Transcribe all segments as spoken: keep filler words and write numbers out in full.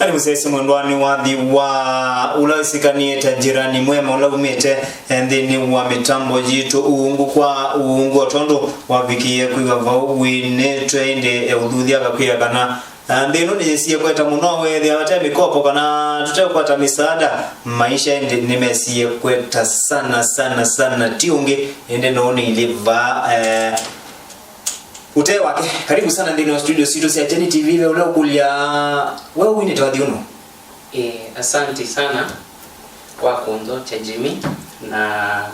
Nĩ mũsyaĩĩsya mwendwa nĩ wathi wa ũla wĩsĩkanĩe ta Jirani Mwema, ũla umĩte, eh, nthĩnĩ wa mĩtambo yitũ uungu kwa uungu, o tondũ wavikie kwĩw'a vau winĩtwe, ĩndĩ, eh, ũthuthya akakwĩa kana, ah, nthĩ ĩno nĩyĩsie kweta mũno, weethĩa vate mĩkopo kana tũtekwata mĩsaada, maisha ĩndĩ nĩmesie kweta sana, sana, sana. Ti ũngĩ, ĩndĩ no nĩ iliva, eh, Ũtee wake. Karibu sana nthĩnĩ wa studio sitũ sya Kyeni T V. Ve ũla ũkũlya, we winĩte wathi ũno? Eh, asante sana kwa kũnzokya, Jimmy. Na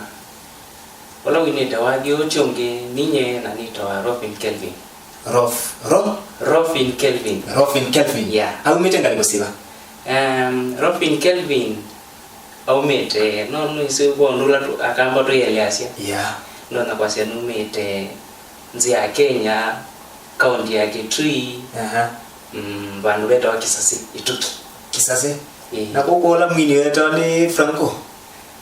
ũla winĩte wathi ũũ ti ũngĩ, ninye na nĩtawa Rofin Kelvin. Rof-, Ro-? Rofin Kelvin. Rofin Kelvin. Yeah. Aumĩte ngalĩko syĩva? Um, Rofin Kelvin aumĩte, no nĩsĩ kwa ũndũ ũla tũ-, Akamba tũieleasya. Yeah. Ndonya kwasya numĩte nzĩ ya Kenya, kaunti ya Kitui, Aha. mm, vandũ vetawa Kisasi, Ituki. Kisasi? Ĩĩ. Na kũkũ ũla mwini wetawa nĩ Franco?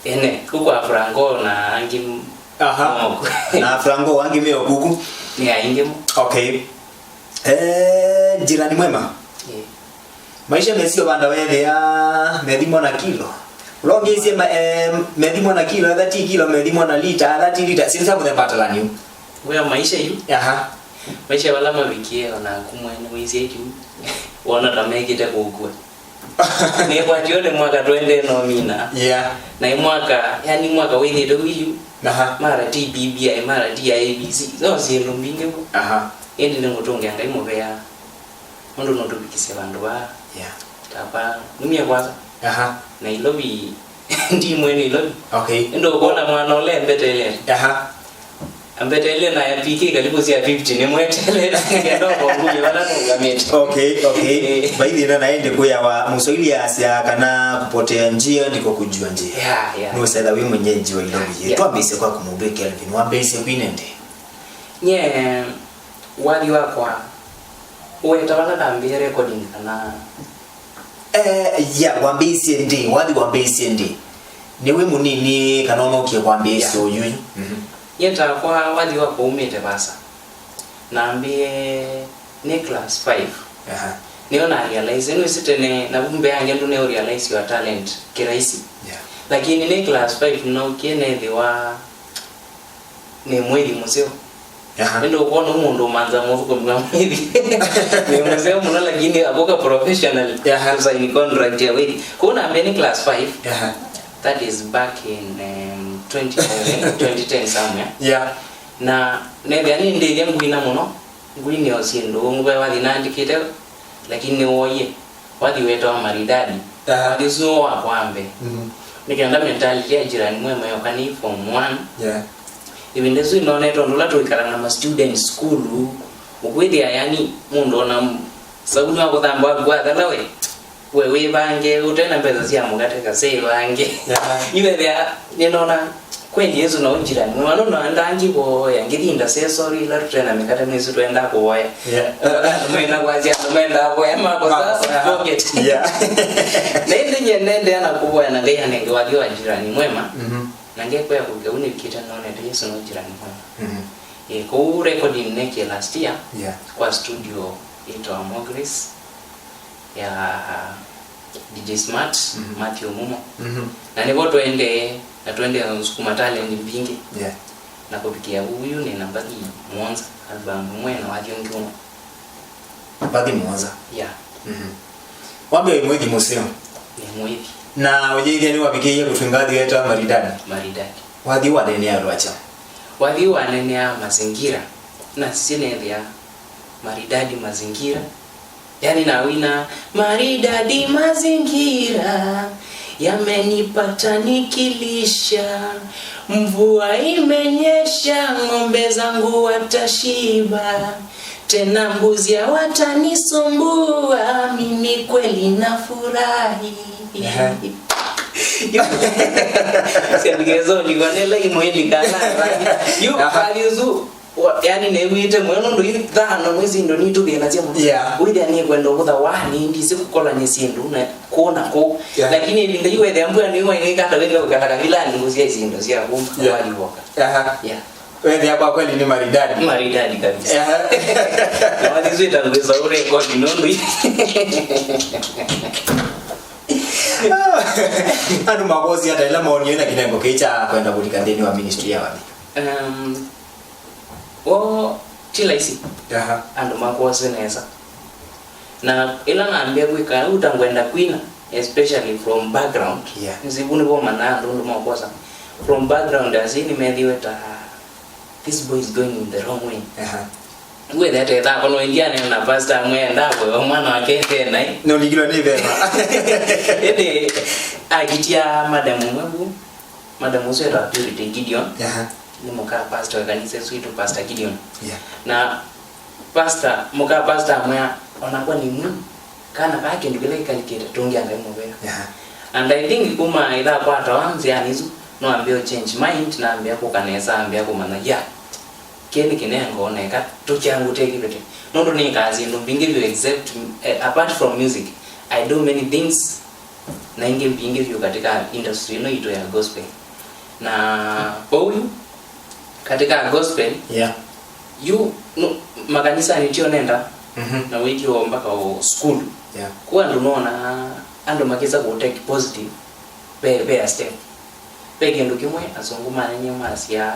Ene, kũkwa Franco na angĩ m-, Aha. moko. Na Franco angĩ me o kuku? Nĩ aingĩ mo. Okay. Eh, Jirani Mwema. Ĩĩ. Maisha mesio vanda wethĩa methimo na kilo. Ũlongĩisye ma-, eh, methimo na kilo, etha ti kilo, methimo na lita, etha ti lita, syĩndũ sya mũthemba atalani ũ. Wĩa maisha yu. Aha. Maisha vala mavikie, ona kumwe nĩ wĩsĩ yu. Wona ta mekĩte kũkua. Nĩkwatio nĩ mwaka twende no mina. Yeah. Na ĩ mwaka, yani mwaka wĩthĩte wĩyu. Aha. Mara ti B B I, mara ti A B C. No syĩndũ mbingĩ. Aha. Ĩndĩ nĩngũtũngĩa Ngai mũvea. Nũndũ nũtũvikisye vandũ vaa. Yeah. Tapa, numie kwasa. Aha. Nairobi, ndi mwene Nairobi. Okay. Ĩndĩ ũkona mwana ũla embeteelete. Aha. Ambeteele na ya P K karibu sia fifty, nĩmweteelete, ngenda kwa ngui, vala nũngamĩte. Okay, okay. Eh. By the way, na ĩndĩ kwĩawa, Mũswahili asya kana kupotea njia ndiko kujua njia. Yeah, yeah. Nũsetha wĩ mwenyeji wa Nairobi. Yeah. Twambĩĩsye kwa kũmũndũ Kelvin, wambĩĩsye kwine ndĩ? Nye, wathi wakwa, ũweta vala ndambĩĩe recording kana? Eh, yeah, wambĩĩsye ndĩ, wathi wambĩĩsye ndĩ? Nĩ wĩ mũnini kana ũnokie kwambĩĩsya? Yeah. Ũyuyu? Mhm. Nye takwa wathi wakwa umĩte vasa. Nambĩĩe nĩ class five. Aha. Nĩyo na realize, nĩwĩsĩ tene, na vu mbee ya ngelũ nĩ realize your talent kĩraisi. Yeah. Lakini nĩ class five nĩnookie nethĩwa nĩ mwĩthi mũseo. Aha. Ĩndĩ ũkwona mũndũ ũmanza mũthũkũmi wa mwĩthi. Nĩ mũseo mũno, lakini akoka professional. Aha. Kusaini contract ya wĩthi. Kũu nambĩĩe nĩ class five. Aha. That is back in, um, twenty ten, twenty ten somewhere. Yeah. Na nethĩa nĩ ndĩthya ngwina mũno. Ngwinĩo syĩndũ, ngũve wathi naandĩkĩte, lakini nĩwoie. Wathi wetawa Maridadi. Aha. Wathi ũsu nĩwo wakwa wa mbee. Mhm. Nĩ kenda mentality ya Jirani Mwema yoka nĩ form one. Yeah. Ĩvinda ĩsu nĩnonete ũndũ ũla tũikala na ma students sukulu, ũkwĩthĩa yani mũndũ ona m-, savuni wa kũthamba waku wathela we, we wĩvange, ũte na mbesa sya mũkate kasei vange. Yeah. Yu ethĩa nĩnona Kweli, Yesu no Jirani Mwema, no, no, ndangi kuoya, ngithi intercessory, ila tũte na mĩkate nĩsĩ twenda kuoya. Yeah. Mena kwasya, andũ menda kuoya, makosa, makosa, pocket. Yeah. Na ĩndĩ nye nendea na kuoya na Ngai anenge wathi wa Jirani Mwema. Mhm. Na ngekwea kũkĩa ũu nĩvikĩte nonete Yesu no Jirani Mwema. Mhm. Eh, kũu recording neke last year, yeah, kwa studio ĩtawa Mogris. Ya D J Smart, mhm, Matthew Mumo. Mhm. Na nĩvo tũendee, na tũendee ũsukuma talent mbingĩ. Yeah. Na kũvikĩa ũyu nĩ na mbathi mũonza, album ĩmwe na wathi ũngĩ ũmwe. Mbathi mũonza? Yeah. Mhm. Wambĩa wĩ mwĩthi mũseo? Nĩ mwĩthi. Na ũyĩthĩa nĩwavikĩie kũtw'ĩka wathi wetawa Maridadi? Maridadi. Wathi waneenea andũ akya? Wathi waneenea mazingira. Na sisi nethĩa Maridadi mazingira. Yani nawina, "Maridadi mazingira, yamenipata nikilisha. Mvua imenyesha, ng'ombe zangu watashiba. Tena mbuzi hawatanisumbua, mimi kweli nafurahi." Ehe. Yu-, sya ndigezo, ndigonela imwe ndikala. Yu, aha, pali uzu, Wa-, yani, nĩw'ĩte mũno nũndũ ithano mwĩ syĩndũ nitũthĩnasya mũno. Yeah. Wĩthĩa nĩkwenda ũvũtha wa nĩ ndisi kũkolany'a syĩndũ na kũũ na kũũ. Yeah. Lakini ĩvinda yu wethĩa mbua nĩwaingĩkata wĩthĩa ũkala kavilani ngũsya syĩndũ sya kũmba. Yeah. Waliwoka. Aha. Yeah. Wethĩa kwa kweli nĩ maridadi. Maridadi kabisa. Aha. Na wathi swĩta ngwĩsa ũrekodi nũndũ i-, Andũ makwosya ata ĩla maonie na kĩnengo kĩĩ kya kwenda kũlika nthĩnĩ wa ministry ya wathi? Um, o, ti laisi. Aha. Andũ makwosya nesa. Na ĩla nambĩa kwĩka ũu ta ngwenda kwina, especially from background. Yeah. Nĩsĩ vu nĩvo manyaa andũ ũndũ makwosa. From background, asi nĩmethiwe ta, "This boy is going in the wrong way." Aha. Wĩthĩa tethako no Indiana na pastor amwe enda kũewa mwana wake ete naĩ. Nũlikilwe nĩ veva. Ĩndĩ akitia madam ũmwe vu. Madam ũsu etawa Purity Gideon. Aha. Nĩ mũka pastor wa kanisa ĩsu itũ, Pastor Gideon. Yeah. Na pastor, mũka pastor amwĩa, "Onakwa nĩ mwi, kana vaa kĩndũ kĩla kĩkalikĩte, tũngĩa Ngai mũvea." Yeah. And I think kuma ĩla akwatawa nzĩanĩ isu, no ambĩa change mind, na ambĩa kũka nesa, ambĩa kũmanya, yeah, kĩĩ nĩ kĩnengo, neka tũkyangũte kĩvete. Nũndũ nĩkaa syĩndũ mbingĩ vyũ except, eh, apart from music, I do many things na ingĩ mbingĩ vyũ katika industry ĩno itũ ya gospel. Na kwoou yu katika gospel, yeah, yu, no, makanisanĩ tio nenda, mhm, na wĩtio mpaka o school. Yeah. Kwa andũ nona andũ makĩsa kũ take positive, ve, ve a step. Ve kĩndũ kĩmwe asũngũ manenie masya,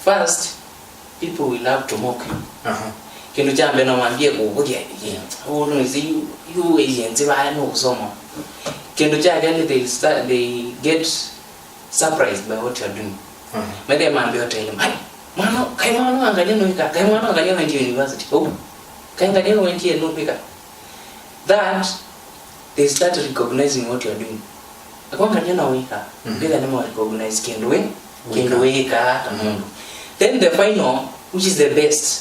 first, people will love to mock you. Aha. Kĩndũ kya mbee no mambie kũvũthya, yeah, ũũ nĩwĩsĩ yu, yu ĩyĩ nzĩ vaya nũkũsoma. Kĩndũ kya kelĩ, they start, they get surprised by what you are doing. Aha. Methĩa mambie ũtele, "Ai, mwana, kai mwana wa Ngania nũĩka, kai mwana wa Ngania wendie university." Oh, kai Ngania wendie nũkwĩka. That they start recognizing what you are doing. Akwangania na wĩka, mhm, mbĩka nĩmo recognize kĩndũ wĩ, kĩndũ wĩka ta mũndũ. Then the final, which is the best,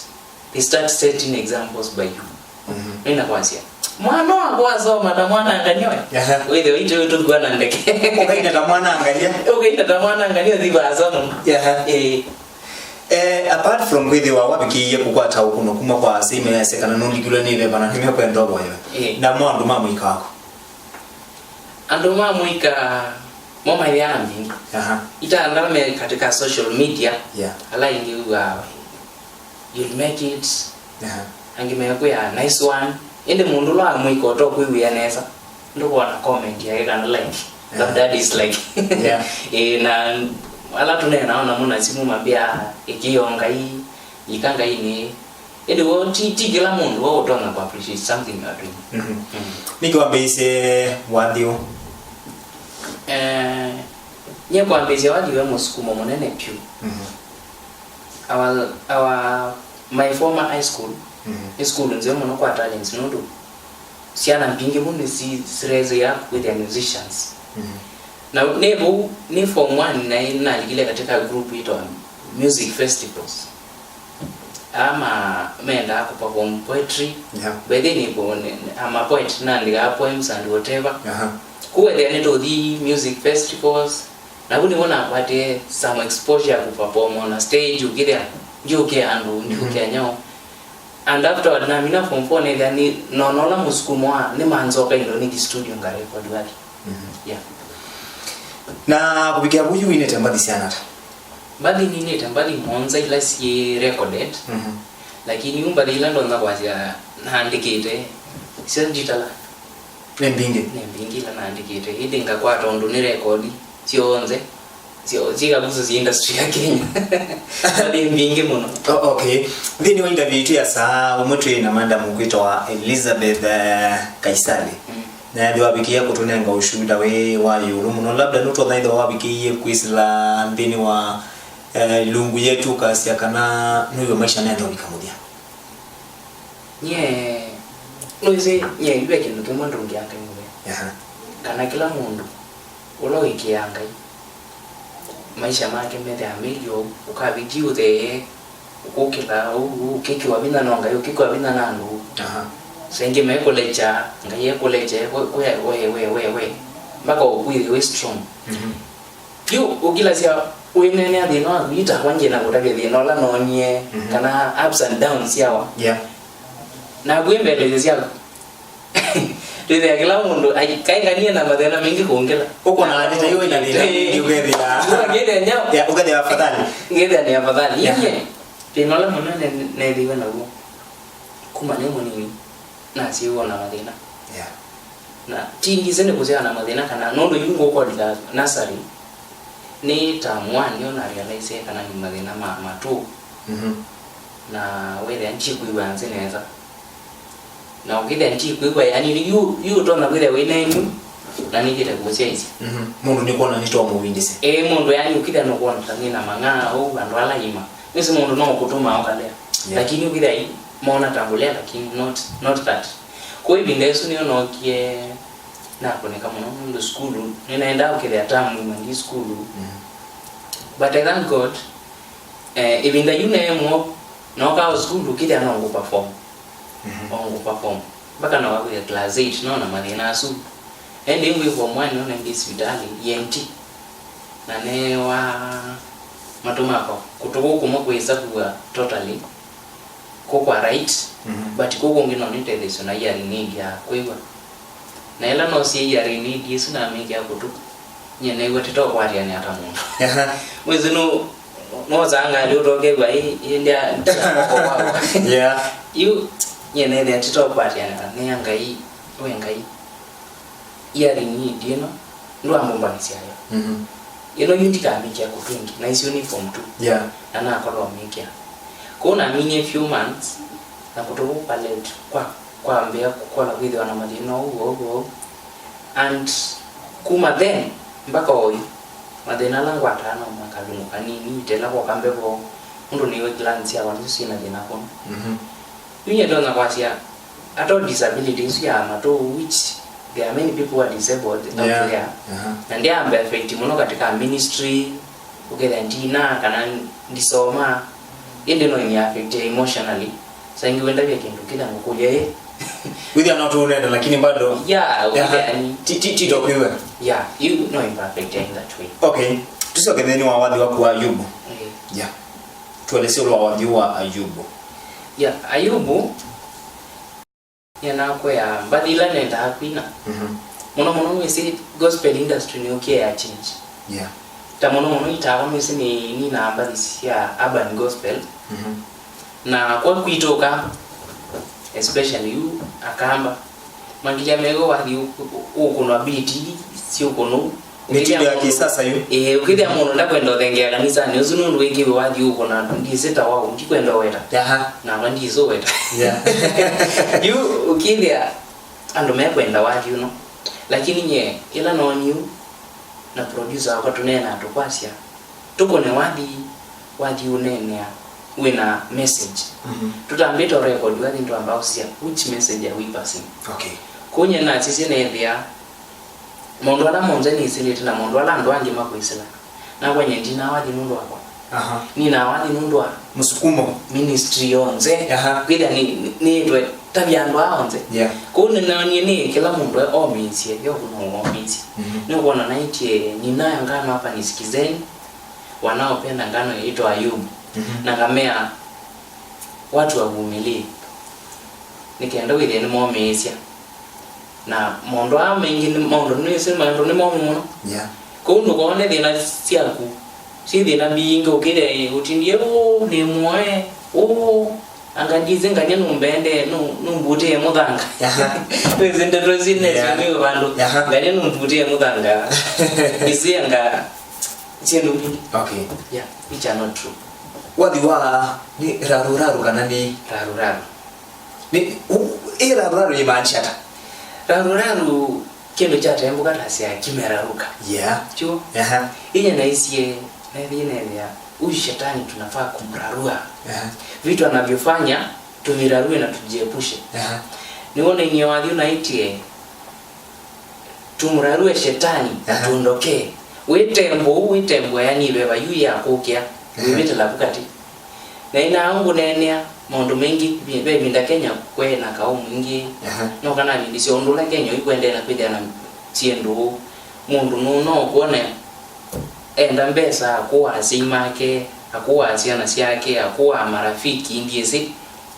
they start setting examples by you. Mhm. Nĩna kwasya, "Mwana wakwa asoma ta mwana Ngania ũyũ." Aha. Wĩthĩwa itũ tũkua na ndeke. Ũkaina ta mwana Ngania. Ũkaina ta mwana Ngania, thiva asoma. Aha. Eh. Eh, apart from kwĩthĩwa wavikĩie kũkwata ũkũno kuma kwa asyai measya kana nũlikilwe nĩ veva na nĩmekwenda ũvoyewe, eh, na mo andũ ma mũika waku? Andũ ma mũika mo maĩaa mbingĩ. Aha. Ita ala me katika social media, yeah, ala ingĩ wĩw'aa, "You'll make it." Aha. Angĩ mekwĩa, "Nice one." Ĩndĩ mũndũ ũla wa mũika ũtokwĩw'ĩa nesa, ndũkwona comment yake kana like, yeah, labda dislike. Yeah. Ĩĩ, na ala tũneenaa namo na simũ mambĩa, "Ĩkĩĩa o Ngai, yĩka Ngai nĩ." Ĩndĩ woo, ti, ti kĩla mũndũ woo ũtonya kũ appreciate something you are doing. Mhm. Mm. Nĩkĩ wambĩĩisye wathi ũũ? Eh, nyie kwambĩĩsya wathi ve mũsukumo mũnene vyũ. Mhm. Our, our, my former high school, mhm, nĩ sukulu nzeo mũno kwa talents, nũndũ syana mbingĩ vu nĩsi-, siraiseĩa kwĩthĩa musicians. Mhm. Na nĩ vau, nĩ form one na nalikile katika group yĩtawa music festivals. Ama mendaa kũ perform poetry. Yeah. By the way, nĩ, I'm a poet, naandĩkaa poems and whatever. Aha. Kũu wethĩa nĩtũthi music festivals, na vu nĩvo nakwatie some exposure ya kũ perform on a stage, ũkĩthĩa ndiũkĩa andũ, ndiũkĩa, mhm, nyao. And afterward, namina form four, nethĩa nĩ, nona ũla mũsukumo wa, nĩmanzoka indo nĩthi studio nga record wathi. Mhm. Yeah. Na kũvikĩa vu yu winĩte mbathi syana ata? Mbathi ninĩte mbathi mũonza ila syĩ recorded. Mhm. Lakini yu mbathi ila ndonya kwasya naandĩkĩte, syo nditala. Nĩ mbingĩ? Nĩ mbingĩ ila naandĩkĩte. Ĩndĩ ngakwata ũndũ nĩ rekondi syonthe. Syo, syĩ kavuso sya industry ya Kenya. Mbathi mbingĩ mũno. O-, okay. Nthĩnĩ wa interview itũ ya saa ũmwe twĩ na madam ũkwĩtawa Elizabeth, eh, Kaisali. Mm. Na ethĩwa wavikĩie kũtũnenga ũshuhuda wĩ wa ĩũlũ mũno, labda nũtonya ĩthĩwa wavikĩie kwĩsĩla nthĩnĩ wa, eh, ilungu yetu ũkasya kana nũiwe maisha nenda ũvika mũthya? Nyie, nũĩsĩ, nyie ve kĩndũ kĩmwe ndũngĩa Ngai mũvea. Aha. Kana kĩla mũndũ ũla ũĩkĩĩaa Ngai, maisha make methĩaa mailyĩ ũu, ũkavithi ũthee, ũkũkĩla ũu, ũkĩkĩwa vinya no Ngai, ũkĩkĩwa vinya na andũ. Aha. Saa ingĩ mekũlekya, Ngai ekũlekya, we, we, we, we, we, we, mpaka ũkwĩthĩwe strong. Mhm. Yu ũkilasya wĩneenea thĩna waku, yu takwa ngĩna kũtavya thĩna ũla noonie, mhm, kana ups and downs syawa. Yeah. Naku ĩmbeleesyo syaku. Twĩthĩa kĩla mũndũ, ai, kaĩ Ngania na mathĩna maingĩ kũngĩla. Ũkona atĩ ta iwe na thĩna mwingĩ ũkethĩa. Ũkethĩa nyao. Yeah, ũkethĩa afadhali. Ngethĩa nĩ afadhali. Yeah. Inyie, thĩna ũla mũnene neethĩiwe naw'o kuma nĩ mũnini, nasyiĩwe na mathĩna. Yeah. Na ti ndisĩ nĩ kũsyawa na mathĩna kana nũndũ yu ngũkolika nasarĩ, nĩ term one nĩyo na realize kana nĩ mathĩna ma matũ. Mhm. Na wĩthĩa ndikwĩw'a nzĩ nesa. Na ũkĩthĩa ndikwĩw'a, yani, yu, yu ũtonya kwĩthĩa wĩ nenyu, na nĩkĩte kũsyaisya. Mhm. Mũndũ nĩkwona nĩtomũvindĩsya. Ĩĩ, mũndũ, yani, ũkĩthĩa nũkwona ta nĩ na mang'aa ũu andũ ala ima. Nĩsĩ mũndũ no ũkũtũmaa ũkalea. Yeah. Lakini ũkĩthĩa i, mona ta ngũlea, lakini not, not that. Kwa ĩvinda ĩsu nĩyo nookie nakũnĩka mũno nũndũ sukulu, nĩnaendaa ũkĩthĩa term ima ndi sukulu. Mhm. But I thank God, eh, ĩvinda yu neemwo, nookaa o sukulu ũkĩthĩa no ngũ perform. Mhm. O ngũ perform. Mpaka no wakwĩka class eight, no na mathĩna asu. Ĩndĩ ngwĩ form one, no naendie sivitalĩ, E N T. Na neewa matũ makwa, kũtũ kũu kũmwe kwĩsa kũwa totally, kũkwa right, mhm, but kũu kũngĩ no nĩtetheesyo na hearing aid ya kwĩw'a. Na ĩla noosie hearing aid ĩsu namĩkĩa kũtũ, nyie neew'a tĩtokwatĩanĩa ta mũndũ. Aha. Mwĩsĩ nũ-, nosaa ngalĩ ũtokew'a ĩ, ĩ ndya, ndya moko kwakwa. Yeah. Yu, nyie neethĩa tĩtokwatĩanĩa, nĩa Ngai, we Ngai, hearing aid ĩno, ndwambũmbanĩsya yo. Mhm. Ĩno yu ndikamĩkĩa kũtũ ĩngĩ, na isu nĩ form two. Yeah. Na nakolwa mĩkĩa. Kũu naminie few months, na kũtũ kũu kwa left, kwa, kwambĩa kũkola kwĩthĩwa na mathĩna ũu, ũu, ũu. And kuma then, mpaka oyu, mathĩna ala ngwataa no makalungũka nini, itela kwoka mbevo, nũndũ nĩwe glands syakwa nĩsyo syĩna thĩna kũno. Mhm. Yu nyie ndonya kwasya, ata disability ĩsu ya matũ, which there are many people who are disabled out, yeah, there. Aha. Na ndyaamba effect mũno katika ministry, ũkethĩa ndina kana ndisoma, ĩndĩ no ĩni affect emotionally. Saingi wendavya kĩndũ kĩla ngũkũlya ĩ. Wĩthĩa no tũũnenda, lakini bado. Yeah, aha, ũkethĩa ni ti, ti, ti topiwe. Yeah, you know, imperfect in that way. Okay. Tũsyoke nthĩnĩ wa wathi waku wa Ayubu. Okay. Yeah. Tuelesye ũla wa wathi wa Ayubu. Yeah, Ayubu. Nĩnakwĩa mbathi ila nendaa kwina. Mhm. Mũno mũno nĩwĩsĩ gospel industry nĩyũkie ya change. Yeah. Ta mũno mũno itawa nĩwĩsĩ nĩ, nĩnaa mbathi sya urban gospel. Mhm. Na kwa kwitũ ka, especially yu Akamba, mangilya mew'a wathi ũ-, ũ-, ũkũnwa beat syũkũnũ. Mĩtindo ya kĩsasa yu. Ĩĩ, ũkĩthĩa mũndũ ndakwenda ũthengea kanisanĩ ũsu nũndũ wĩkĩwe wathi ũkũna, ndisĩ ta wau, ndikwenda ũweta. Aha. Nakwa ndisĩ ũweta. Yeah. Yu ũkĩthĩa andũ mekwenda wathi ũno. Lakini nye, ĩla noonie na producer wakwa tũneenaa tũkwasya, tũkũne wathi, wathi ũneenea wĩna message. Mhm. Tũtambĩte record wathi ndwamba ũsisya, which message are we passing? Okay. Kũu nye nasisye neethĩa maũndũ ala monthe nĩsĩlĩte na maũndũ ala andũ angĩ makwĩsĩla. Nakwa nye ndinaa wathi nũndũ wakwa. Aha. Nĩnaa wathi nũndũ wa mũsukumo, ministry yonthe. Aha. Kwĩthĩa nĩ, nĩ, nĩtwe tavya andũ aa onthe. Yeah. Kũu nĩnoonie nĩ kĩla mũndũ omĩĩsye, yo kũna ũmĩĩsye. Mhm. Nĩũkwona naĩtye, ninayo ngano hapa nisikizeni, wanaopenda ngano yaitwa Ayubu. Mhm. Na ngamea, watu wavumilie. Nĩ kenda wĩthĩe nĩmomĩĩsya. Na maũndũ aa maingĩ nĩ maũndũ nĩsĩ maũndũ nĩ momũ mũno. Yeah. Kwoou ndũkone thĩna syaku. Syĩ thĩna mbingĩ ũkĩthĩa ũtindie, "Ũũ, nĩ mũoe, ũũ, anga ndisĩ ngany'a nũmbende, nũ-, nũmbutĩe mũthanga." Aha. Wĩsĩ ndeto isu nesyo, yeah, nĩ vandũ, aha, "Ngany'a nũmbutĩe mũthanga." Isĩ anga syĩndũ mbingĩ. Okay. Yeah, which are not true. Wathi wa nĩ raru raru kana nĩ? Raru raru. Nĩ, u-, ĩ raru raru yĩmaanisha ata? Raru raru, kĩndũ kyatembũka ta sya kimeraruka. Yeah. Kyo. Aha. Inya naisye, nethi nethia, huyu shetani tunafaa kumrarua. Aha. Vitu anavyofanya, tuvirarue na tujiepushe. Aha. Nĩwona inyie wathi ũnaĩtye, "Tumrarue shetani, aha, atuondokee." Wĩ tembo ũu, wĩ tembo, yani, ĩveva yu yakũkĩa, aha, wĩvĩtĩla vu katĩ. Na ĩnaa ngũneenea maũndũ maingĩ, ve ĩvinda Kenya kwaĩ na kaũ mwingĩ, aha, no kana vindisya ũndũ ũla Kenya ũikwendee na kwĩthĩa na syĩndũ. Mũndũ nũ-, no ũkwone enda mbesa, akũaa asyai make, akũaa syana syake, akũaa marafiki, ndiĩsĩ,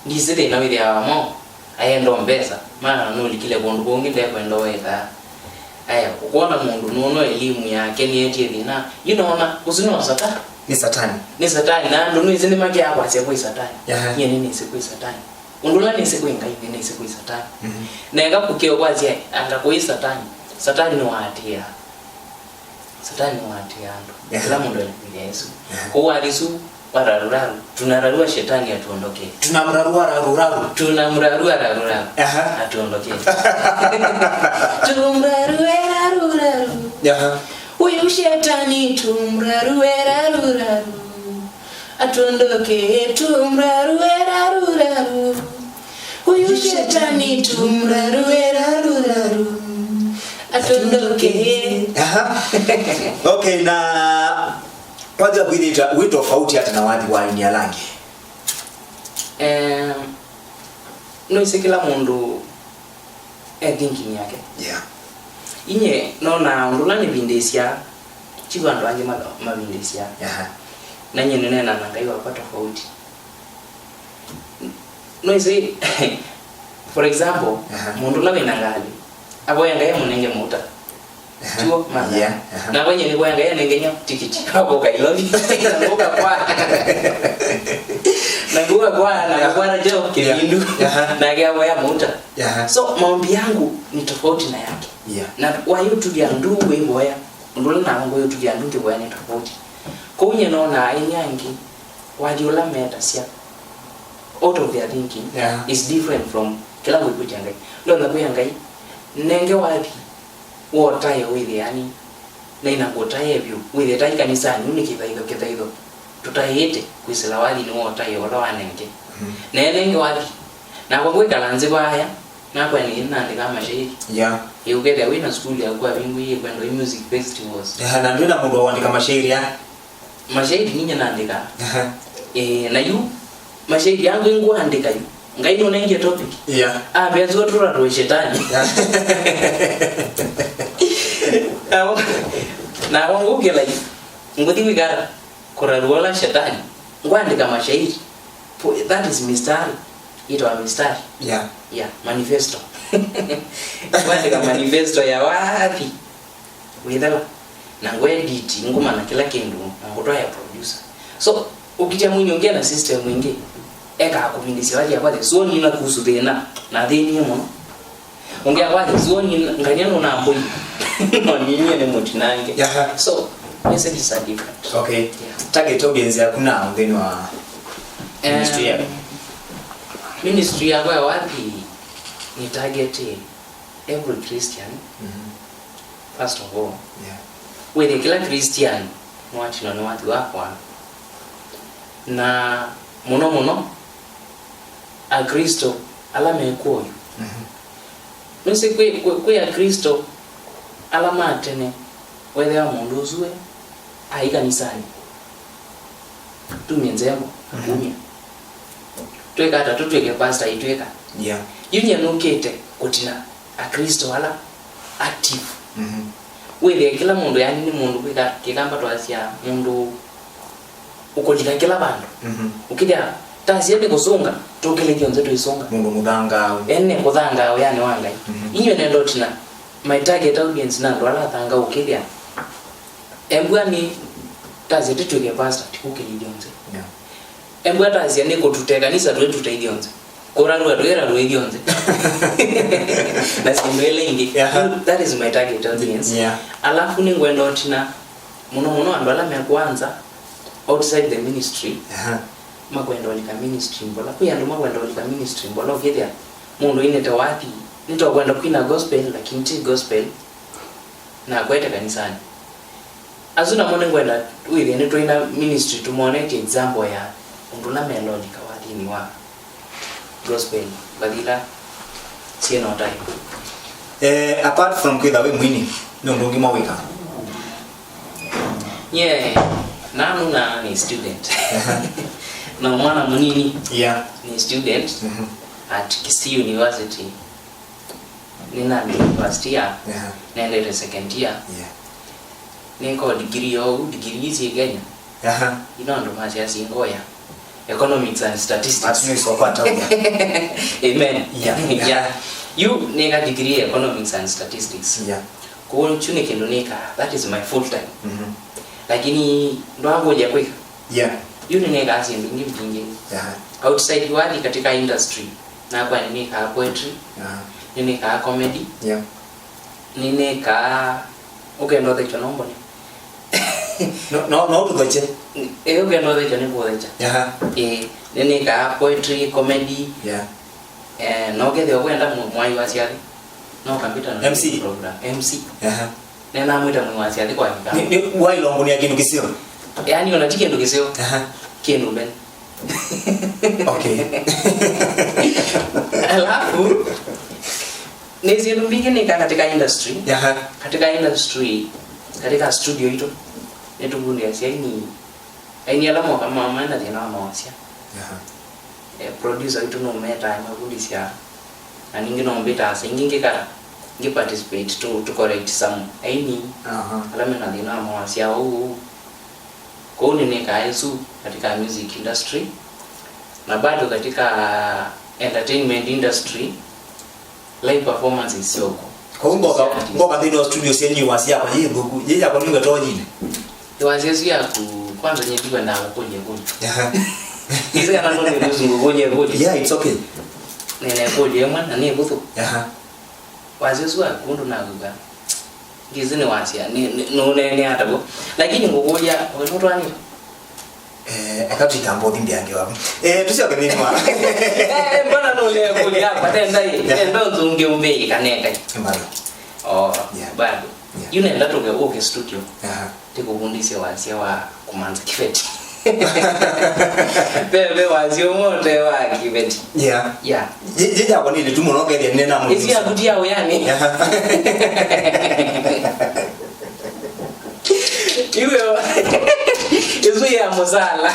ndisĩ thĩna wĩthĩawa mo. Ayenda o mbesa, maana nũlikile kũndũ kũngĩ ndekwenda ũeka. Aya, ũkwona mũndũ nũno elimu yake nĩetie thĩna. Yu nona, ũsu no sata-, nĩ satani. Nĩ satani, na andũ nĩsĩ nĩmakĩaa kwasya kwĩ satani. Aha. Nyie nĩnĩsĩ kwĩ satani. Ũndũ ũla nĩsĩ kwĩ Ngai, nĩnĩsĩ kwĩ Satani. Mhm. Na eka kũkĩo kwasya anga kwĩ Satani, Satani nĩwaatĩĩaa. Satani nĩwaatĩĩaa andũ. Ehe. Kĩla mũndũ ena kwĩthĩa Yesũ. Ehe. Kwoou wathi ũsu wa raruraru, tunararua shetani atuondokee. Tunamrarua raruraru. Tunamrarua raruraru. Aha. Atuondokee. Tumrarue raruraru. Aha. Huyu shetani tumrarue raruraru. Atuondokee, tumrarue raruraru. Huyu shetani tumrarue raruraru. Atuondokee. Aha. Okay, na wathi wa kwĩthĩta wĩ tofauti ata na wathi wa aini ala angĩ? Em, nĩwĩsĩ kĩla mũndũ e thinking yake. Yeah. Inye nonaa ũndũ ũla nĩvindĩsya, ti andũ angĩ ma-, mavindĩsya. Aha. Na inye nĩneenaa na Ngai wakwa tofauti. Nĩwĩsĩ, for example, aha, mũndũ ũla wĩna ngalĩ, avoya Ngai amũnenge mũuta. Aha. Tiw'o, Martha? Yeah, aha. Na kwenye nĩvoya Ngai anenge inya tikiti wa kũka Ilovi. Na ngũka kwa. Na ngũka kwa, na, yeah, ngũkwata kyo, yeah, kĩvindu. Aha. Nake avoya mũuta. Aha. So, maombi yangu ni tofauti na yake. Yeah. Na wayũtuvya ndũ wĩvoya, ũndũ ũla nangũyũtuvya ndũ ngĩvoya nĩ tofauti. Kwoou nyie nonaa aini angĩ, wathi ũla metasya, out of their thinking, yeah, is different from kĩla ngwĩkũlya Ngai. Ndonya kwĩa Ngai, nenge wathi wa ũtaĩo wĩthĩani, na ĩna ngũtaĩe vyũ, wĩthĩe ta ĩ kanisanĩ, ũu nĩ kĩthaitho, kĩthaitho tũtaĩĩte kwĩsĩla wathinĩ wa ũtaĩo ũla wanenge. Mhm. Na enenge wathi, nakwa ngwĩkala nzĩ vaaya, nakwa nĩ nandĩkaa mashairi. Yeah. Ĩ, ũkethĩa wĩ na sukulu yaku wavingũie kwenda ĩ music festivals. Yeah, na ndwĩ na mũndũ wa kũandĩka mashairi aa? Mashairi ninyie naandĩkaa. Aha. Eh, na yu, mashairi yangu ingũandĩka yu, Ngai nũnengie topic. Yeah. Ambĩa nzũa tũratũe shetani. Yeah. Na, na ngũkĩla yu, ngũthi wĩkara kũrarua ũla shetani. Ngũandĩka mashairi. Po-, that is mistari. Ĩtawa mistari. Yeah. Yeah, manifesto. Ngũandĩka manifesto ya wathi. Wĩthela. Na ngũedit, ngũmana kĩla kĩndũ, na ngũtwaĩa producer. So, ũkĩtya mwini ũngĩ na system ĩngĩ, ekaa kũvindĩsya wathi akwathe, sio nina kuhusu thĩna, na thĩnie mũno. Ũngĩ akwathe, sio nina, ngania nũnambũi. No, ninie nĩ mũtinange. Yaha. So, messages are different. Okay. Yeah. Target audience yaku na nthĩnĩ wa, em, ministry yaku? Ministry yakwa ya wathi ni target every Christian, mhm, first of all. Yeah. Wĩthĩe kĩla Christian nĩwatinwa nĩ wathi wakwa. Na mũno mũno, Aklĩsto ala me kw'o oyu. Mhm. Nĩsĩ kwĩ, kwĩ, kwĩ Aklĩsto ala ma tene, wethĩawa mũndũ ũsu we aĩ kanisanĩ. Tumie nzembo, mhm, kumya. Twĩka ata tũtw'ĩke pastor aitw'ĩka? Yeah. Yu nyie nũkĩte kũtina Aklĩsto ala active. Mhm. Wĩthĩe kĩla mũndũ, yani, nĩ mũndũ kwĩka kĩkamba twasya mũndũ ũkũlika kĩla vandũ. Mhm. Ũkĩthĩa tasya nĩ kũsũnga, tũkĩlĩthyo nze tũisũnga. Mũndũ mũthangaau. Ene kũthangaa wĩanĩ wa Ngai. Mhm. Inyuĩ nenda ũtina, my target audience na andũ ala athangaau ũkĩthĩa. Embwa nĩ tasya tĩtwĩke pastor, ti kũkĩlĩthyo nze. Yeah. Embwa tasya nĩ kũtũte kanisa twĩ tũteithyo nze. Kũrarua twĩrarua ithyonthe. Na syĩndũ ila ingĩ. Aha. That is my target audience. Yeah. Alafu nĩngwenda ũtina mũno mũno andũ ala me kwanza outside the ministry. Aha. Makwenda ũlika ministry mbola. Kwĩ andũ makwenda ũlika ministry mbola ũkĩthĩa mũndũ ainĩte wathi. Nĩtũkwenda kwina gospel, lakini ti gospel. Na akwete kanisanĩ. Asu namo nĩngwenda wĩthĩe nĩtwĩ na ministry tũmonetye example ya ũndũ ũla melolika wathinĩ wa gospel, mbathi ila syĩ na ũtaĩo. Eh, apart from kwĩtha wĩ mwini, nĩ ũndũ ũngĩ mwawĩka? Nyie, nanũna nĩ student. Na mwana mũnini, yeah, nĩ student, mhm, at Kisii University. Nĩnambĩĩe first year, aha, nendete second year. Yeah. Nĩko degree oou, degree ici Kenya. Aha. Ino andũ masya singoya. Economics and statistics. Asu nĩ soko ataua. Amen. Yeah, yeah. Yeah. Yu nĩka degree ya economics and statistics. Yeah. Kwoou kyu nĩ kĩndũ nĩkaa, that is my full time. Mhm. Lakini ndwangũlya kwĩka. Yeah. Yu nĩnĩkaa syĩndũ ingĩ mbingĩ. Yeah. Outside wathi katika industry. Nakwa nĩnĩkaa poetry, aha, nĩnĩkaa comedy, yeah, nĩnĩkaa, ũkenda ũthekya no mbone. No, no, no tũthokye. Ĩ, ũkenda ũthekya nĩkũthekya. Aha. Ĩ, nĩnĩkaa poetry, comedy. Yeah. Eh, no kethĩwa kwenda mũ-, mwai wa syathi. No kampyuta na M C. Program. M C. Aha. Nĩnamwĩta mwai wa syathi kwa kĩkamba. Nĩ, nĩ, wailongonia kĩndũ kĩseo? Yaani ona ti kĩndũ kĩseo. Aha. Kĩndũ mbene. Okay. Alafu, nĩ syĩndũ mbingĩ nĩka katika industry. Aha. Katika industry, katika studio itũ, nĩtũkundĩasya aini, aini ala moka ma-, mena thĩna wa mawasya. Aha. Eh, producer witũ nũmetaa, makundĩsya, na ningĩ no mbĩtaa, sa ingĩ ngĩka, ngĩ participate to, to correct some aini, aha, ala mena thĩna wa mawasya ũu ũu. Kwoou nĩnĩkaa ĩsu katika music industry, na bado katika entertainment industry, live performances syoko. Kwoou mboka, mboka nthĩnĩ wa studio syenyu, wasya yakwa yĩ thũku, yĩ yakwa nĩngwetoa yine. Ĩwasya ĩsu yaku, kwanza nyie ndikwendaa kũkũlya ĩkũlyo. Aha. Ĩsĩ kana no nĩ ũsu ngũkũlya ĩkũlyo. Yeah, it's okay. Nĩna ĩkũlyo ĩmwe na nĩ ĩvũthũ. Aha. Wasya ũsu waku ndũnawĩw'a. Ngĩsĩ nĩ wasya, nĩ, nĩ, nũneenea ata w'o. Lakini ngũkũlya, we nũtwaanĩte? Eh, eka tũikamba ũthi mbĩange waku. Eh, tũsyoke nthĩnĩ wa. Eh, mbona nũnekũlya yakwa, nenda ĩ, nenda ũnzũngĩ ũmbĩĩ kanengai. Bado. Oh, yeah, bado. Yeah. Yu nenda tũke ũke studio. Aha. Ndĩkũvundĩsye wasya wa kũmanza kĩveti. Ve, ve wasya ũmwe ũte wa kĩveti. Yeah. Yeah. Yĩ, yĩ yakwa nĩ ndĩtu mũno, kethĩa nĩna mũndũ. Ĩsu yaku ti ya wĩanĩ. Aha. Iwe wa-, ĩsu ya mũsala.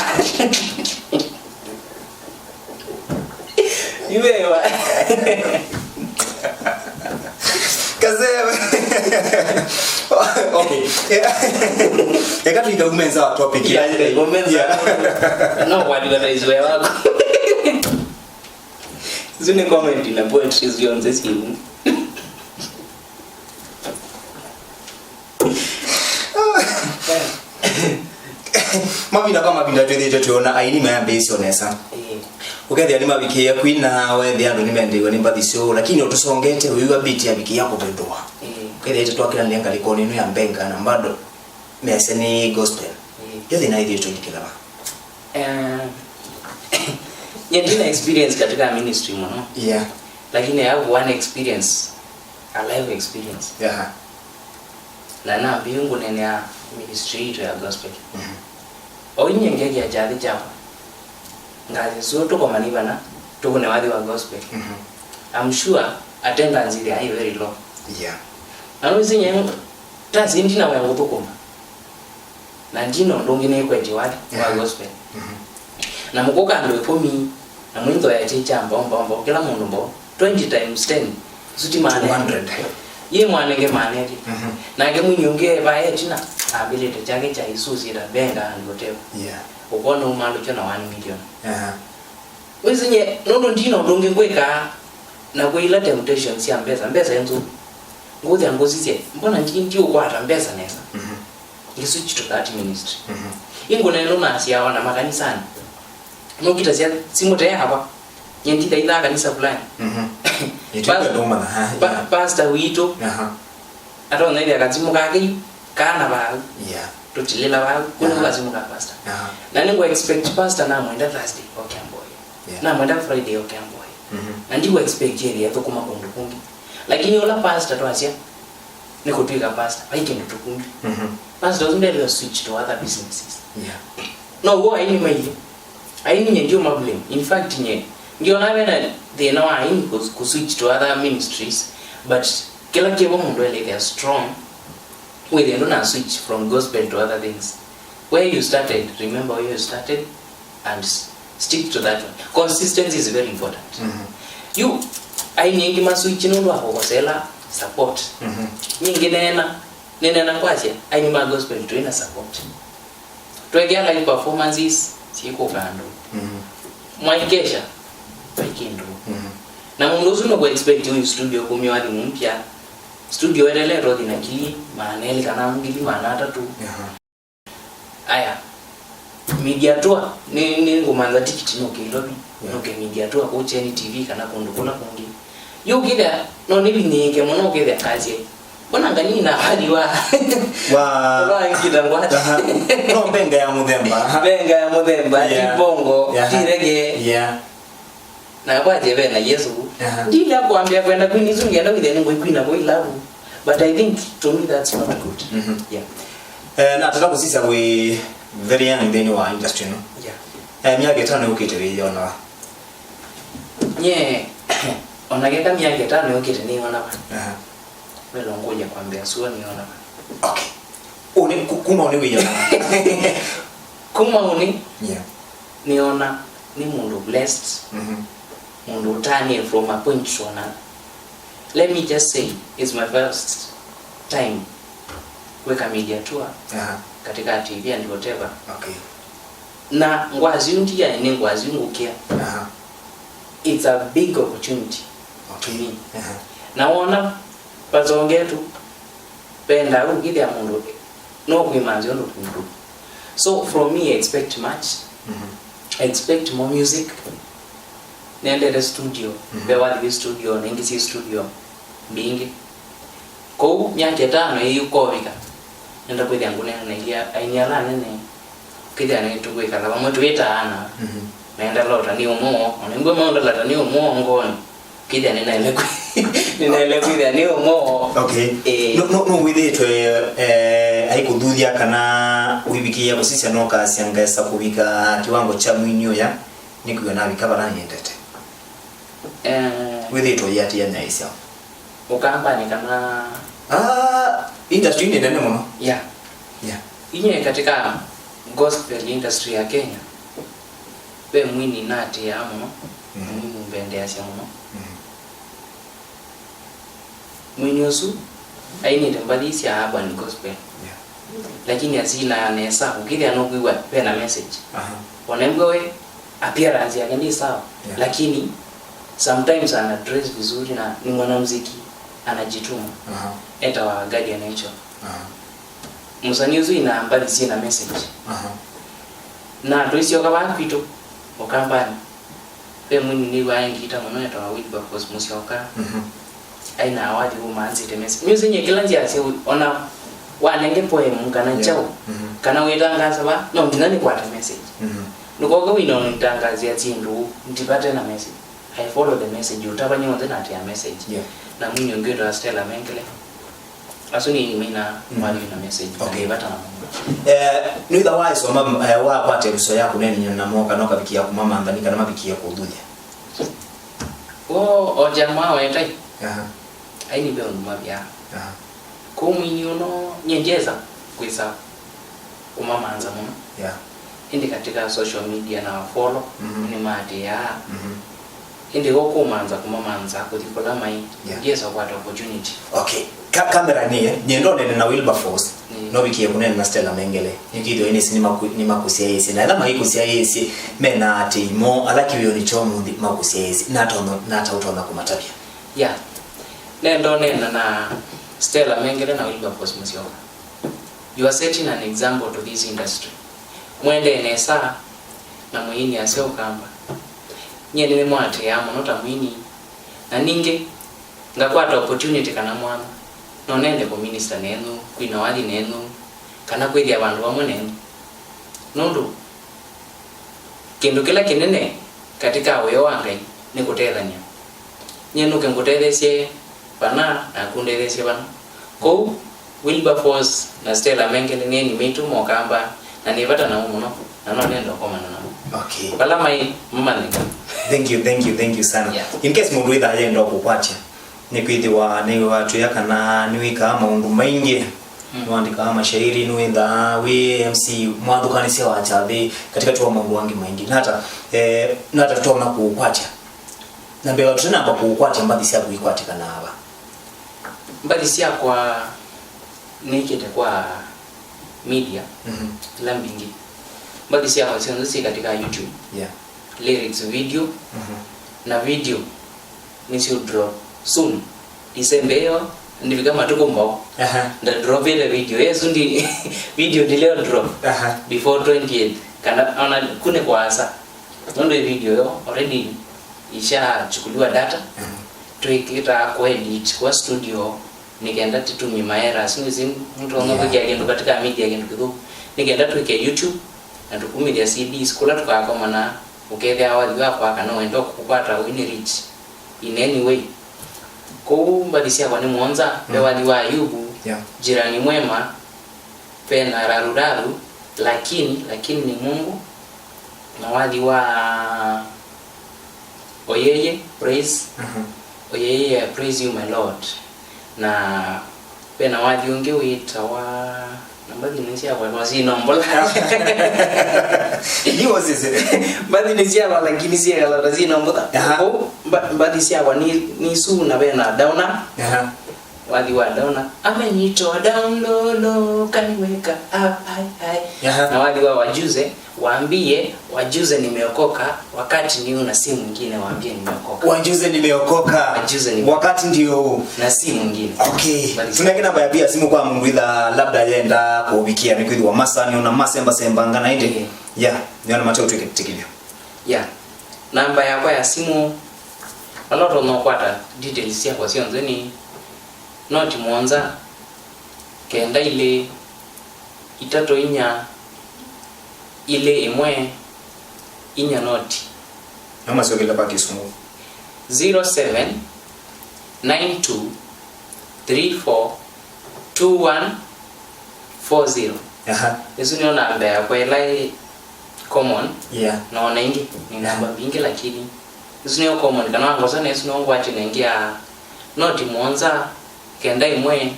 Iwe wa-, Kaseo. Okay. Eka tuikaume nza wa topic. Yeah, tuikaume nza. Yeah. No, kwa advertise wĩa waku. Zine comment na poetry zionze simu. Mavinda kwa mavinda twĩthĩĩtwe twĩona aini mayambĩĩsye o nesa. Ĩĩ. Ũkethĩa nĩmavikĩĩe kwina, wethĩa andũ nĩmendeiwe nĩ mbathi syoo, lakini o tũsongete ũiw'a beat yavikĩĩa kũvĩndũa. Ĩĩ. Ũkethĩa ĩte twakĩlanĩle ngalĩkonĩ ĩno ya mbenga na bado mese nĩ gospel. Ĩĩ. Yo thĩna ĩthĩĩtwe ĩlikĩla va? Eh, nye ndina experience katika ministry mũno. Yeah. Lakini I have one experience, a life experience. Yeah. Na nambĩĩe ngũneenea ministry yitũ ya gospel. Mhm. O inye ngekĩa kyathĩ kyakwa. Ngasya, "So tũkomani vana, tũkũne wathi wa gospel." Mhm. I'm sure attendance ĩthĩawa ĩ very low. Yeah. Na nũĩsĩ nye, tasi ndina wĩa ngũthũkũma. Na ndina ũndũ ũngĩ nĩkwetye wathi wa, aha, gospel. Mhm. Na mũkũka andũ ĩkũmi, na mwĩnthoea kĩ kya mbao, mbao, mbao, kĩla mũndũ mbao, twenty times ten, isu ti maana elĩ. Two hundred. Yĩ mwanenge maana elĩ. Mhm. Nake mwini ũngĩ e vaa ĩtina, ambĩlĩte kyake kya isusi ta benga and whatever. Yeah. Ũkwona umaalũkyo na one million. Aha. Wĩsĩ nye, nũndũ ndina ũndũ ũngĩ ngwĩkaa, na kwĩ ila temptations sya mbesa, mbesa ĩ nzũku. Ngũthya ngũsisye, mbona ndi, ndiũkwata mbesa nesa? Mhm. Ngĩ switch to that ministry. Mhm. Ingũneenũ nasya ona makanisani. Nũkitasya simũ te ava. Nye ndithaithaa kanisa fulani. Mhm. Ĩtĩkwe ndũmana, ha, pa-, yeah. Pastor witũ. Aha. Atonyethya kasimũ kake yu, kana vau. Yeah. Tũtilĩla vau, kũnĩ, aha, kasimũ ka pastor. Aha. Na nĩngũ expect pastor namwenda Thursday oke amboye. Yeah. Namwenda Friday oke amboye. Mhm. Na ndiku expect ethĩe athũkũma kũndũ kũngĩ. Lakini ũla pastor twasya, nĩ kũtw'ĩka pastor, vai kĩndũ tũkumbi. Mhm. Pastor ũsu ndethĩwa switch to other businesses. Yeah. No w'o aini mailye. Aini nye ndiũma blame. In fact, nye ndiona vena thĩna wa aini kũ, kũ switch to other ministries, but kĩla kĩvo mũndũ elĩthĩa strong, wĩthĩe ndũna switch from gospel to other things. Where you started, remember where you started and s-, stick to that one. Consistency is very important. Mhm. Yu, aini aingĩ ma switch nũndũ wa kũkosela support. Mhm. Nyingĩ neena, nĩneena kwasya, aini ma gospel twĩna support. Twekea live performances, syĩkũka andũ. Mhm. Mwaikesha, vai kĩndũ. Mhm. Na mũndũ ũsu nũkũ expect ũyu studio kumya wathi mpya. Studio weteletwe ũthi na ngili maana elĩ kana ngili maana atatũ. Aha. Aya. Media tour, nĩ, nĩ ngũmantha tikiti nũke Ilovi, yeah, nũke media tour kũu Kyeni T V kana kũndũ kũla kũngĩ. Yu ũkĩthĩa, no nĩvinyĩĩke mũno ũkĩthĩa kasye, mbona ngalina wali wa, wa, wa ngita ngwati. Aha. No mbenga ya mũthemba. Aha. Mbenga ya mũthemba, yeah, ti bongo, yeah, ti reggae. Yeah. Na kwatye ve na Yesu. Aha. Ndilea kwambia kwenda kwini isu ngenda withe nĩ ngwĩkwina kwa ilavu. But I think to me that's not good. Mhm. Yeah. Eh, na tata kusisa we very young then wa industry no. Yeah. Eh, miaka itano yukite we yona. Nye, ona keka miaka itano yukite ni ona ba. Aha. Welo ngoja kwambia sua ni ona ba. Okay. Uni ku-, kuma uni wiyona. Kuma uni? Yeah. Nĩona nĩ mũndũ blessed, mhm, mũndũ ũtanĩe from a point to another. Let me just say, it's my first time kwĩka media tour, aha, katika T V and whatever. Okay. Na ngwazi ndiaĩ nĩ ngwazi ngũkĩa. Aha. It's a big opportunity to, okay, me. Aha. Na wona, vasongetu, vendaa ũkĩthĩa mũndũ no kwĩmanthĩa ũndũ kũndũ. So from me, I expect much. Mhm. I expect more music. Nendete studio. Mhm. Ve wathi wĩ studio, na ingĩ syĩ studio mbingĩ. Kũu myaka ĩtano ĩĩ ũkovika, nenda kwĩthĩa ngũneena na ilya aini ala anene. Ũkĩthĩa nĩtũkwĩkala vamwe twĩ ta ana. Mhm. Nenda lota nĩ ũmwe woo, ona nĩngwĩ maũndũ lata nĩ ũmwe woo ngoonĩ. Kĩthĩa nĩnaĩle kwĩ-, nĩnaĩle kwĩthĩa nĩ ũmwe woo. Okay. Eh. No, no, no wĩthĩĩtwe, eh, aikũthuthya kana wĩvikĩĩa kũsisya no kasya ngesa kũvika kiwango kya mwini ũya, nĩkwĩw'a navika vala nĩendete. Eh. Wĩthĩĩtwe ũyĩatĩĩa nyaĩsya. Ũkambanĩ kana? Ah, industry nĩ nene mũno. Yeah. Yeah. Inye katika gospel industry ya Kenya, ve mwini natĩaa mũno, mhm, mwini ũmbendeasya mũno. Mhm. Mwini ũsu ainĩte mbathi sya urban gospel. Yeah. Lakini asinaa nesa, ũkĩthĩa nũkwĩw'a ve na message. Aha. Ona ĩngĩ we appearance yake ndĩ sawa, yeah, lakini sometimes ana dress vizuri na ni mwanamuziki anajituma. Aha. Etawa Guardian Angel. Aha. Mũsanii ũsu ainaa mbathi syĩ na message. Aha. Na tũisyoka vaa kwitũ, Ũkambanĩ, ve mwini nĩw'aa ngita mũno etawa Wilberforce Musyoka. Mhm. Ainaa wathi ũmanzĩte message. Music nye kĩla nzĩasya, ona wanenge poem kana, yeah, kyaũ, mhm, kana wĩtangaasa va, no nginya nĩkwate message. Mhm. Ndũkoke wĩna ũnĩtangazĩa syĩndũ ndivate na message. I follow the message, ũtavany'a onthe natĩaa message. Yeah. Na mwini ũngĩ wĩtawa Stella Mengele. Asu nĩ aini maina, mm, mali na message. Okay. Na nĩ vata mũno. Eh, nĩwĩtha waisoma, eh, wakwata ĩvuso ya kũneenany'a namo kana ũkavikĩa kũmamantha nĩ kana mavikĩe kũthuthya? Wo, o jamaa wetai. Aha. Aini ve ũndũ mavyaa. Aha. Kũu mwini ũno, nyie ndyesa kwĩsa kũmamantha mũno. Yeah. Ĩndĩ katika social media na follow, mhm, nĩmaatĩĩaa. Mhm. Ĩndĩ ũkũmantha kũmamantha kũthi kũla maĩ, yeah, ndyesa kwata opportunity. Okay. Ka-, kamera nĩye, nyie ndonene na Wilberforce, mm, novikie kũnene na Stella Mengele. Nĩkĩthĩwa nĩsĩ nĩmaku-, nĩmakũsyaĩĩsye. Na ĩla maikũsyaĩĩsye, mena atĩi moo, ala kĩwĩonĩ kya ũmũnthĩ makũsyaĩĩsye. Natonya, nata ũtonya kũmatavya? Yeah. Nendonena na Stella Mengele na Wilberforce Musyoka. You are setting an example to this industry. Mwendee nesa na mwĩinĩasya Ũkamba. Nyie nĩnĩmũatĩĩaa mũno ta mwini, na ningĩ ngakwata opportunity kana mwanya, no nende kũminista nenyu, kwina wathi nenyu, kana kwĩthĩa vandũ vamwe nenyu. Nũndũ kĩndũ kĩla kĩnene katika wĩa wa Ngai nĩ kũtethany'a. Nyie nũke ngũtetheesye vana, naku ũndetheesye vana. Kwoou, Wilberforce na Stella Mengele nĩ aini maitũ ma Ũkamba, na nĩ vata namo mũno, na no nenda ũkomana namo. Okay. Vala maĩ, mamanyĩka. Thank you, thank you, thank you sana. Yeah. In case mũndũ wĩthaa yenda kũkwatya, nĩkwĩthĩwa nĩwatwĩa kana nĩwĩkaa maũndũ maingĩ, mm, nĩwandĩkaa mashairi, nĩwĩthaa wĩ M C mwathũkanĩsya wa kyathĩ, katĩkatĩ wa maũndũ angĩ maingĩ. Nata, eh, nata tũtonya kũũkwatya? Na mbee wa tũtanamba kũũkwatya, mbathi syaku ikwatĩkanaa va? Mbathi syakwa nĩkĩte kwa media, mhm, ila mbingĩ. Mbathi syakwa syonthe syĩ katika YouTube. Yeah. Lyrics video, mhm, na video nĩsyo drop soon. December ĩyo, ndivika matukũ mbao. Aha. Nda drop ile video. Yesu ndi video ndileo drop. Aha. Before twentieth. Kana ona ku nĩ kũasa. Nũndũ ĩ video yo already ishachukuliwa data. Twĩkĩtaa kũ edit kwa studio nĩ kenda tĩtumye ma errors. Nĩwĩsĩ mũndũ ona Yeah. kwĩkĩa kĩndũ katika media kĩndũ kĩthũku. Nĩ kenda twĩke YouTube na tũkumĩthya C Ds kũla tũkakomana, ũkethĩa wathi wakwa kana wenda kũkwata ũine reach in any way. Kũu mbathi syakwa nĩ mũonza, ve Mm. wathi wa Ayubu, Yeah. Jirani Mwema, ve na Raruraru, Lakini, Lakini ni Mungu, na wathi wa Oyeye, Praise, Mhm. Oyeye, Praise You My Lord. Na ve na wathi ũngĩ wĩtawa, na mbathi nĩ syakwa, no sinombũla. Nĩ ũsĩsĩ. Mbathi nĩ syakwa, lakini syekala ta sinombũla. Aha. Kũu, mba-, mbathi syakwa nĩ, nĩ isu na ve na Dauna. Aha. Wathi wa Dauna, amenyitwa down low, low, kaniweka up high, high. Aha. Na wathi wa Wajuze, waambie, Wajuze nimeokoka, wakati ni huu na si mwingine, waambie nimeokoka. Wajuze nimeokoka. Wajuze nime- Wakati ndio huu. Na si mwingine. Okay. Bali Tunenge namba ya pia simu kwa mũndũ ĩla labda yenda kũvikia nĩ kwĩthĩwa masaa nĩona masemba semba ngana ĩndĩ. Yeah. Yeah, nĩona mateo twĩkĩtikilio. Yeah. Namba yakwa ya simu, vala ũtonya ũkwata details syakwa syonthe nĩ noti mũonza, kenda ilĩ, itatũ inya, ilĩ ĩmwe, inya noti. No masyokele kwa Kĩsũngũ. Zero seven nine two three four two one four zero. Aha. Ĩsu nĩyo namba yakwa ĩla ĩ common. Yeah. Na ona ĩngĩ, nĩ namba mbingĩ, lakini ĩsu nĩyo common, kana wangosa na ĩsu nĩyo ngwatyo na ĩngĩ ya noti mũonza, kenda ĩmwe,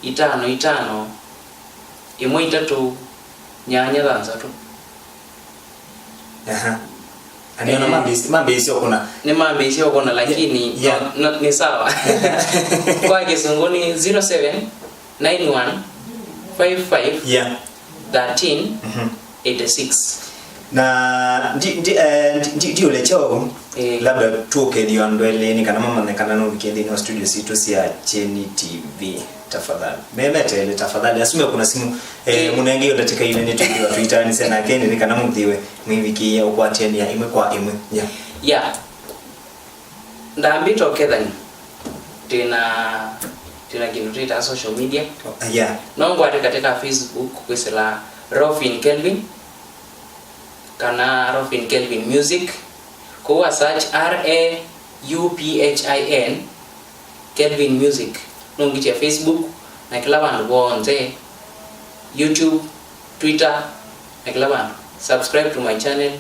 itano itano, ĩmwe itatũ, nyanya thanthatũ. Aha. Ani ona Eh. mambĩĩsye, mambĩĩsye ũkũna. Nĩ mambĩĩsye ũkũna, lakini Yeah. no, no, nĩ sawa. Kwa Kĩsũngũ nĩ zero seven nine one five five Yeah. thirteen Mhm. eighty-six. Na ndi, ndi, eh, ndi, ndi, ndiũlekya ũu, Eh. labda tũkethio andũ elĩ nĩ kana mamanye kana nũvikie nthĩnĩ wa studio sitũ sya Kyeni T V. Tafadhali. Memetele, tafadhali. Asume kuna simu, eh, Eh. mũnenge yo ndatĩka ine nĩ twĩthĩwa tũitaanĩsya nake nĩ kana mũthiwe mwĩvikĩĩa ũkwatĩanĩa ĩmwe kwa ĩmwe. Yeah. Yeah. Ndambĩte ũkethani. Twĩna, twĩna kĩndũ twĩtaa social media. Oh, yeah. No ngwate katika Facebook kwĩsĩla Rofin Kelvin, kana Rofin Kelvin Music. Kũu wa search R A U P H I N, Kelvin Music. Nũngĩtya Facebook, na kĩla vandũ vonthe, YouTube, Twitter, na kĩla vandũ. Subscribe to my channel,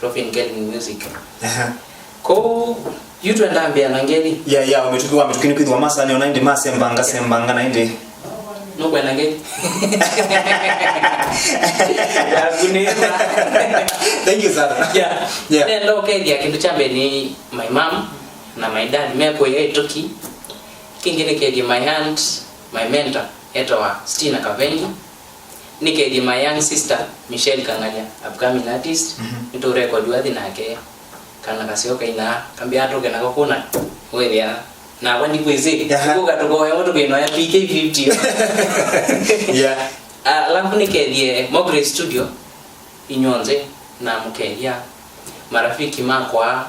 Rofin Kelvin Music. Aha. Kũu, yu twenda mbĩa na ngeli. Yeah, yeah, ũmĩtuki wa mĩtuki nĩ kwĩthĩwa masani ona ĩndĩ masembanga, sembanga na ĩndĩ. Nũkwenda ngeli? Yaku nĩ ĩva? Thank you sana. Yeah. Yeah. Nenda ũkethia kĩndũ kya mbee nĩ my mom na my dad mekũĩa ĩtuki. Kĩngĩ nĩkethie my aunt, my mentor, etawa Stina Kavengi. Nĩkethie my young sister, Michelle Kangalya, upcoming artist. Mhm. Nĩtũrekodi wathi nake. Kana kaseo kainaa, kambĩa tũke nako kũna, wethĩa. Nakwa ndikwĩsĩ, Aha. Kũka tũkoya mũndũ kwĩnoya P K fifty. Yeah. Alafu nĩkethie Mowgli Studio, inyw'onthe, na mũkethia, marafiki makwa,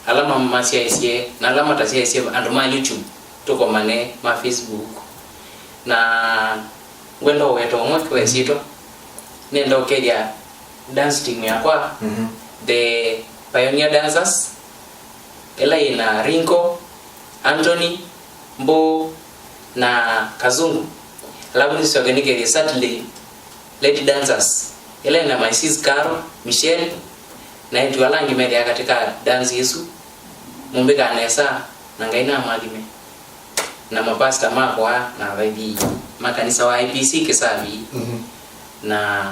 ala ma-, masyaĩsye, na ala matasyaĩsye, andũ ma YouTube, tũkomane, ma Facebook. Na ngwenda ũweta ũmwe kwa ĩsyĩtwa. Nenda ũkethya dance team yakwa, Mhm. the Pioneer Dancers, ĩla ĩna Ringo, Anthony, Mbũ, na Kazungu. Alafu nĩsyoke nĩkethye Saturday Lady Dancers, ĩla ĩna my sis Carol, Michelle, na etu ala angĩ methĩa katika dance ĩsu. Mũmbĩkaa nesa, na Ngai namwathime. Na mapasta makwa na avaithi ma kanisa wa I P C Kĩsavi, Mhm. na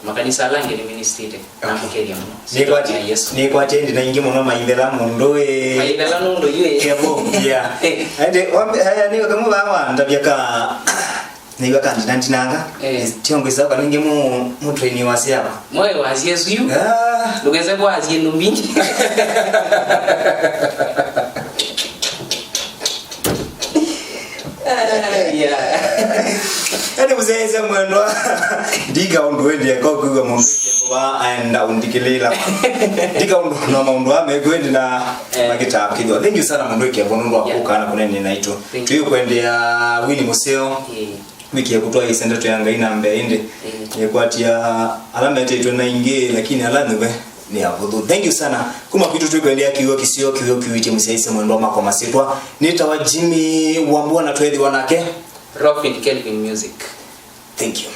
makanisa ala angĩ nĩministĩte, Okay. Namũkethya mũno. Nĩkwati-, Sitwa ya Yesu. Nĩkwatie ndina ingĩ mũno maithela mũndũ ĩ. Maithela nũndũ yu ĩ. Kevo, yeah. Eh. Ende, wambe, eh, nĩ kamwe vaa wandavya ka, nĩw'a ka ndina ndinanga. Eh. Tio ngwĩsa kana ingĩ mũ, mũ train wa siapa. Moyo wa Yesu yu. Ah. Ndũkese kwa syĩndũ mbingĩ. Ah, yeah. Ende mũsyaĩsya mwendwa. Ndiga ũndũ wendie kwa kwĩw'a mũndũ. Wa aenda undikilila. Ndika undu na maundu ame kweli na Eh. Makita kithwa. Thank you sana mundu ikevo nundu wa Yeah. Kuka na kunene naitu. Thank you. Tuyo kwendea Winnie Museo. Eh. Wiki ya kutwa isende tu yanga ina mbe indi. Eh. Yekwatia ala metetwe na ingi lakini ala nube ni avuthu. Thank you sana. Kuma kwitu tukwendea kiw'o kisio kiw'o kiwiti musiaise mwendwa makwa masitwa. Nitawa Jimmy Wambua na twethiwa nake. Rofin Kelvin Music. Thank you.